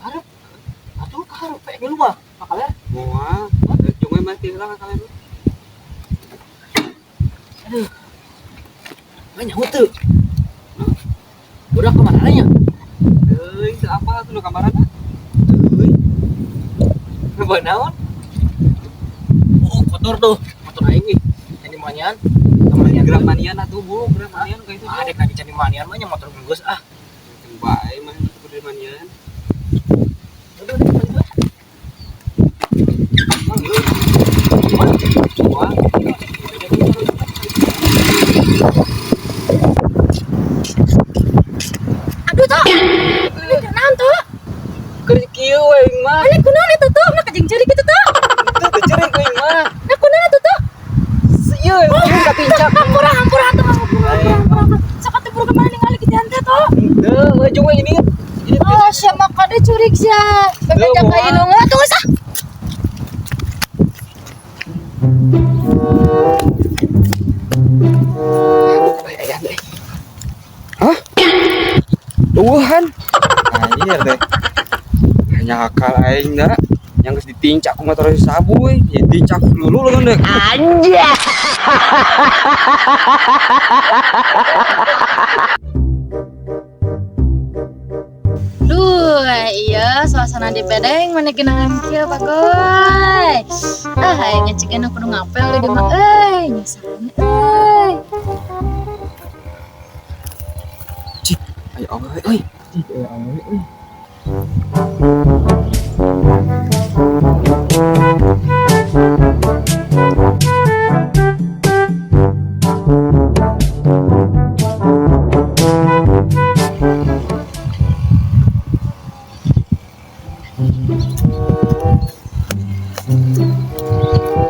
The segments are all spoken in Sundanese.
Hareup. Atuh ka hareup we ngilu mah. Makaler. Moal. Jeung we mati heula ka kaler. Aduh. Mah nyaho teu. Budak kemana nya? Euy, teu apa atuh nu kamarana? Euy. Coba naon? Oh, kotor tuh. Motor aing ih. Candi manian. Kamanian. Gerak manian atuh, Bu. Gerak manian ka itu. Ah, dek lagi candi manian mah nya motor geus ah. Jeung bae mah itu kudu manian. Udah, udah, udah, udah. Mang lu. Wah. Aduh toh. Ini naon toh? Keur kieu we aing mah. Ini kunaon eta toh? Mah kajeng ceurik kitu toh. Teu teu ceurik aing mah. Nah kunaon eta toh? Ieu katincak. Hampura hampura atuh hampura hampura hampura. Sok atuh buru kemana ningali kitu teh toh? Teu, we jeung we ini. Ini Oh, sia mah kade curik sia. Bebeja ka indung atuh geus ah. Aya deh. Hah? Tuhan. Anjir deh. Hanya akal aing da. Yang geus ditincak ku motor si sabu euy. Ya ditincak lulu leungeun deh. Duh, iya suasana di bedeng mana genangan kieu bagoy. Ah, aing ngecekeun kudu ngapel di mah euy, nyisakeun euy. Cik, ayo awewe euy. Cik, ayo awewe euy.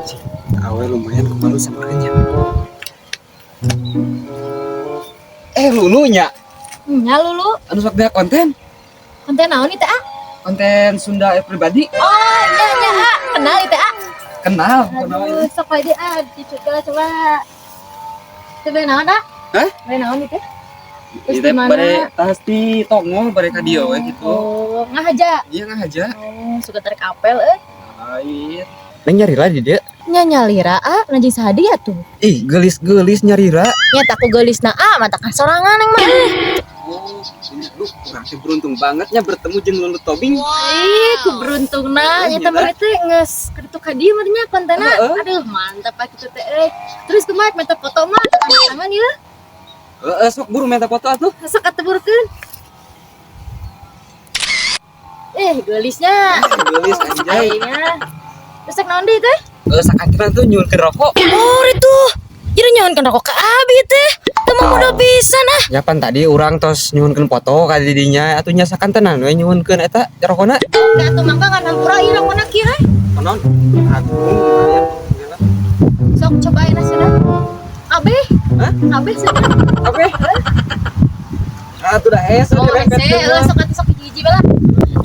Cik, awe lumayan kemalu sama aja. Eh, lulunya. Nya lulu, Anu sok dia konten. Konten naon ieu teh ah? Konten Sunda pribadi. Oh, nya nya ah, kenal ieu teh ah. Kenal, kenal Aduh, ini. sok wae deui ah, dicuci coba. Teh bade naon ah? Hah? Bade naon ieu teh? Terus Ini teh di mana? bade tas di tongol bade ka dieu we gitu. Oh, ngahaja. Iya ngahaja. Oh, suka tarik apel euy. Lain. Neng nyarira di dia. Nya nyalira ah, najing saha dia tuh. Ih, gelis-gelis nyarira. Nya tak ku geulisna ah, mata kan sorangan neng mah. Oh, ini lu kurang sih beruntung bangetnya bertemu jeung Lulu Tobing. Ih, ku beruntungna Iya, nya mah teh geus kitu ka dieu mah nya kontenna. Heeh. Aduh, mantap ah kitu teh euy. Terus kumaha minta foto mah tanda tangan ieu. Heeh, sok buru minta foto atuh. Sok atuh burukeun. Eh, geulisnya. Gelis anjay. Aingnya. Terus rek naon deui teh? Heeh, sakantenan tuh nyuhunkeun rokok. Oh, itu. Jadi nyuhunkeun rokok ka abi teh. Teu mah modal pisan ah. Ya pan tadi urang tos nyuhunkeun foto ka didinya atuh nya sakantenan we nyuhunkeun eta rokona. Oke, atuh mangga ngan hampura ieu rokona kieu eh. Konon agung lumayan. Sok cobain asina. Abe? Hah? Abe cenah. Oke. Ah, tuh dah hese Oh, direpet hese, mah. sok atuh sok hiji bala.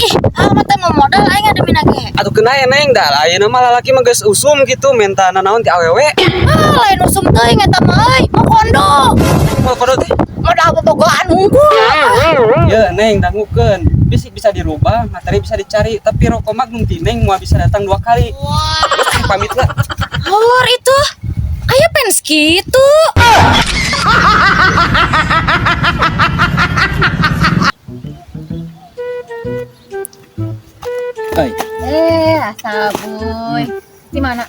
Ih, ah mah teh mau modal aing ada minage. Atuh kena ya neng dah ayeuna mah lalaki mah geus usum gitu minta nanaon ti awewe. Ah, lain usum teuing eta mah euy, mau kondo. Mau kodo teh. Modal bobogohan unggul. Ya neng dangukeun. Fisik bisa dirubah, materi bisa dicari, tapi rokok mah gung ti neng moal bisa datang dua kali. Terus aing pamit lah. Hor itu. Aya fans kitu. Euy, Eh, asa boy. Di mana?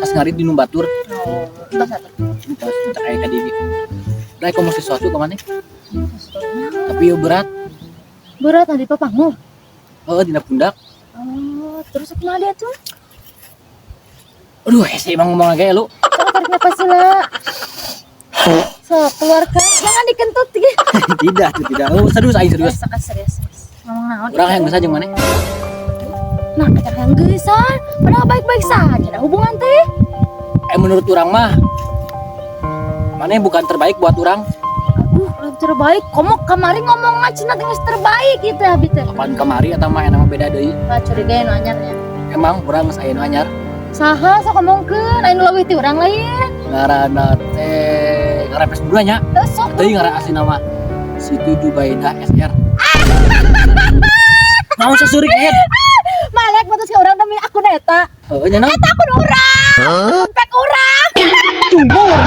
tas ngarit di nu batur. Oh, entos atuh. Entos, entos aya ka dieu. Udah ngomong sesuatu ke mana? Tapi yo berat. Berat nanti papangmu. Oh, dina pundak. Oh, terus kumaha dia tuh? Aduh, hese emang ngomong lagi lu. Sok tarik napas heula. Sok keluarkan, jangan dikentut gitu. Tidak, tuh, tidak. Oh, serius aing serius. Sok serius. Ngomong naon? Urang yang geus jeung mana? Nah, kata yang geusan, padahal baik-baik saja ada hubungan teh. Menurut urang mah mana bukan terbaik buat urang. Aduh, lain terbaik. Komo kamari ngomong ngacina geus terbaik gitu abi teh. Kapan kamari atau mah mah beda deui. Lah curiga nu anyar nya. Emang urang geus aya nu anyar. Saha sok ngomongkeun aya nu leuwih ti urang lain. Ngaranna teh ngaran Facebook nya. Teu sok. Teuing ngaran asli nama Siti Jubaida SR. Naon saseurik head? Malek putus ke urang demi akun eta. Heuh nya naon? Eta akun urang. Pek urang. Cumbur.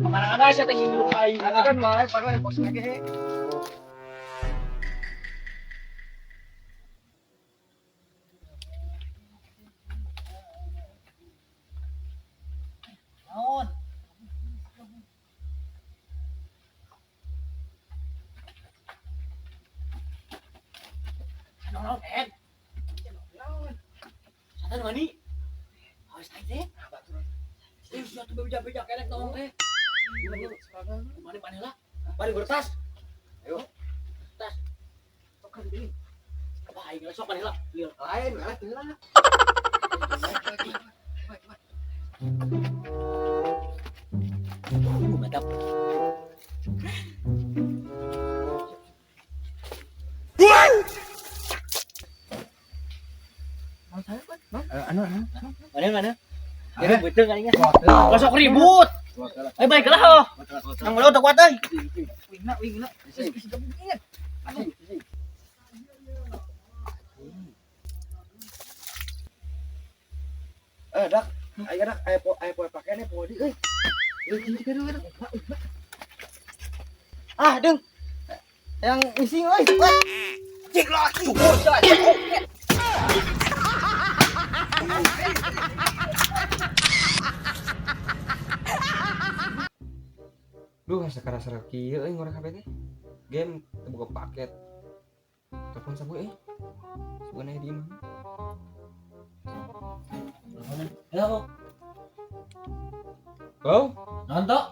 Kemana-mana saya teh nginum aing. Kan malah padahal pos lagi. Naon? Naon, Ed? Santan mani. Awas teh. Eh, sia tuh beja-beja kelek tong teh. Mani paneh lah. Bari bertas. Ayo. Tas. Sok kan ini. Wah, aing sok paneh lah. Lieur. Lain, lain, lah. Mantap. Anu, anu. Mana mana? Ini betul kayaknya. Kosok ribut. Eh baiklah oh. Yang udah udah kuat euy. Wingna, wingna. Eh, dak. Ayo dak, ayo po, ayo po pakaian po di euy. Ah, deng. Yang isi euy. Cik lagi. Cukup, Duh, asa karasa kieu euy ngorek HP teh. Game teu boga paket. Telepon sabu euy. Sugan aya di imah. Halo. Halo, Naon tok?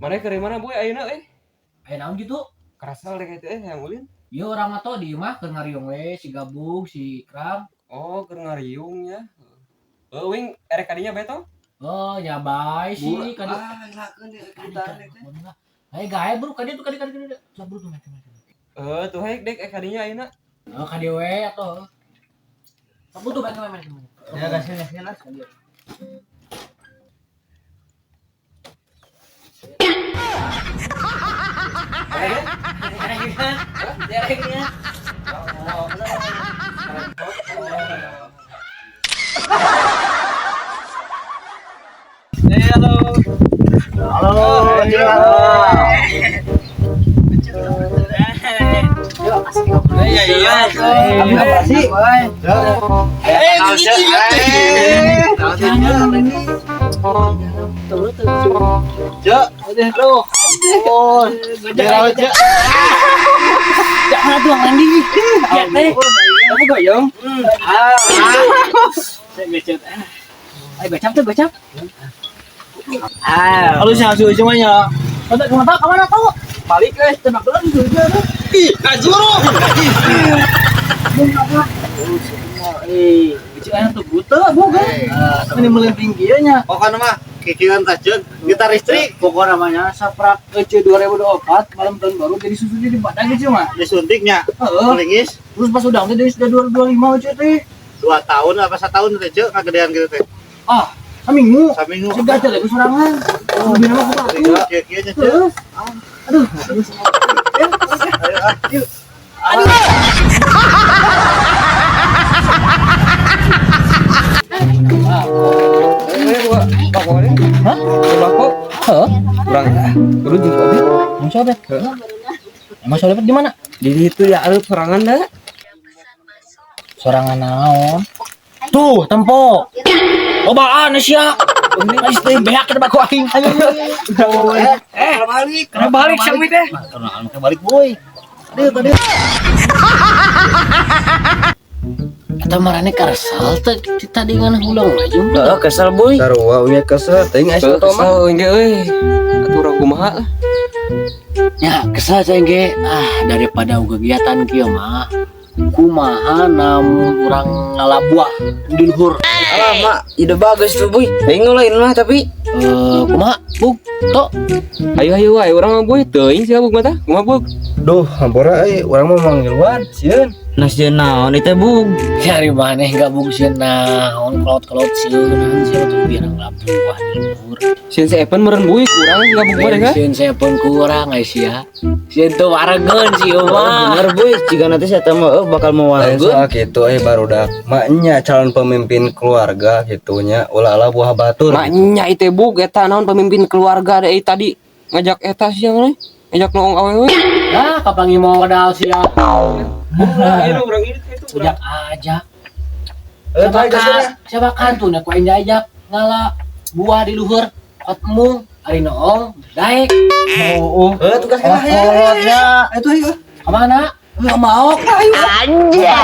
mana keur mana boy ayeuna euy? Aya naon gitu? Karasal deh teh yang ulin. Ieu urang mah di imah keur ngariung we si Gabung, si Ikram. Oh, keur ngariung nya. Heuh, wing erek kadinya bae tong. Oh, nya bae sih kadi. Ah, lakeun deh ikutan teh. Ayo gae bro, kadi tuh kadi kadi kadi. Sok bro tuh mereka mereka. Eh, tuh hek dek kadinya ayeuna. Oh, kadi we atuh. Sok bro tuh mereka mereka. Ya kasih kasih lah. Halo. Halo. Iya, iya. Apa sih? Eh, gini ya. Cek, aduh. Oh, Cek. Jangan tuh mandi. Ya teh. Kamu goyong? Ah. Saya becet. Ayo gocap tuh gocap. Ah, Halus ya, halus semuanya. Kemana kemana kemana tuh? Balik eh. Tembak dulu juga tuh. Ih, kajuru. Eh, kecil ayam tuh buta, bukan? Ini melemping kieu nya. Pokoknya mah kikiran tajun gitar listrik Pokoknya namanya saprak EC 2024 malam tahun baru jadi susu jadi badan gitu mah. disuntiknya Heeh. melingis Terus pas udah jadi sudah 2025 EC teh. 2 tahun apa 1 tahun teh cek kagedean gitu teh Ah, saminggu. saminggu Sudah aja lagi sorangan. Lebih nama aku batu. kieu nya cek Terus. Aduh. ayo ah yuk. Eh, gua bako ini. Hah? Bako. Hah? Kurang. Kudu jeung kopi. Emang sobet? Emang sobet di mana? Di situ ya aleup sorangan dah. Sorangan naon? Tuh, tempo. Lobaan sia. Geus teh beak kita baku aing. Ayo. Eh, balik. Kena balik siapa teh? Kena balik boy. Aduh, tadi. Eta marane karesel teh tadi ngan ulang aja. Heeh, kesel boy. Sarua unya kesel teuing aya Kesel mah. ge euy. Atuh urang kumaha lah. Ya, kesel saya ge. Ah, daripada kegiatan kieu mah. Kumaha namun urang ngalabuah di luhur. Alah mak, ide bagus tuh boy. Teuing nu lain mah tapi Eh, kumaha? Bug, tok. Ayo ayo ayo urang mah boy teuing sia bug mata. Kumaha bug? duh hampura euy urang mah manggil wan sieun. Nah, sieun naon itu, Bug? Cari maneh gabung sieun naon, kolot-kolot sieun sieun tuh pirang lah buah di luhur. Sieun si Evan meureun, Buy, kurang gabung bareng kan? Sieun saya pun kurang ai sia. Sieun tuh waregeun si mah. Bener, Buy, jika nanti saya mah bakal mau Lain waregeun. soal gitu barudak maknya calon pemimpin keluarga gitunya ulah-ulah buah batur. Maknya itu, Bug, eta naon pemimpin keluarga deh tadi ngajak eta sia euy. Ngajak noong awewe. Nah, kapan modal sia? Ayo urang ini itu. Ujak aja. Siapa kan? Siapa kan tuh ku aing diajak ngala buah di luhur kot embung ari noong daek. Oh, Eh, tugas oh, kolotnya. Itu ayo. Kemana? Enggak mau. Ayo. Anjir.